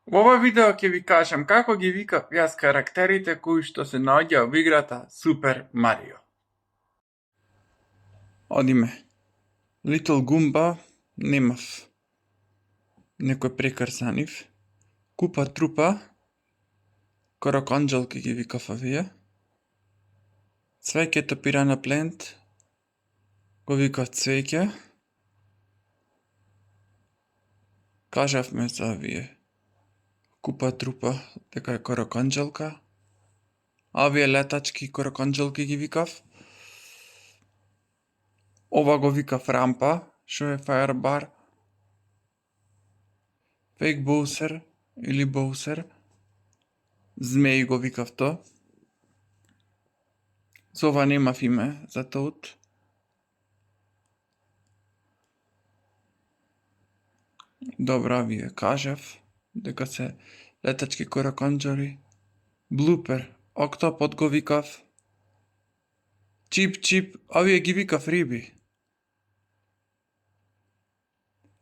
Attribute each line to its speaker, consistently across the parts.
Speaker 1: Во ова видео ќе ви кажам како ги викав јас карактерите кои што се наоѓаат во играта Супер Марио. Одиме. Little Goomba немав некој прекар за нив. Купа Трупа, Короконџолки ги викав овие. Цвеќето Пирана Плент го викав Цвеќе. Кажавме за овие. Купа Трупа дека е Короконџолка. А овие летачки Короконџолки ги викав. Ова го викав Рампа, што е Фаербар. Фейк Боусер или Боусер. Змеј го викав то. За ова немав име, за Тоад. Добро, вие кажав дека се летачки короконџори. Блупер, Октопод го викав. Чип Чип, овие ги викав риби.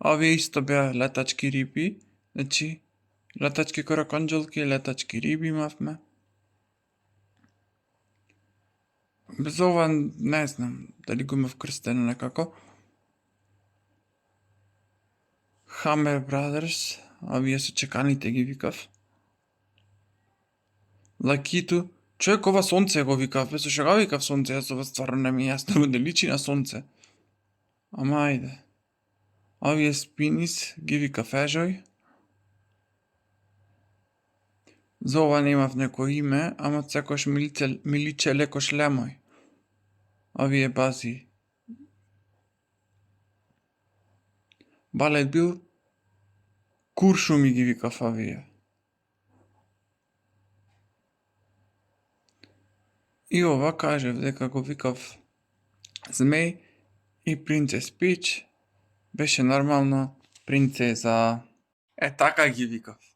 Speaker 1: Овие исто беа летачки риби, значи летачки короконџолки, летачки риби имавме. Без ова не знам дали го имав крстено некако. Хамер Брадерс, овие со чеканите ги викав. Лакиту, човек ова сонце го викав, со што го викав сонце, јас ова стварно не ми јасно, не личи на сонце. Ама ајде. Овие Спинис ги викав Ежој. За ова немав некој име, ама секојаш ми личе леко шлемој. Овие бази. Балет Бил, Куршуми ги викав овие. И ова кажев дека го викав Змеј и Принцес Пич. Беше нормално принцеза. Така ги викав.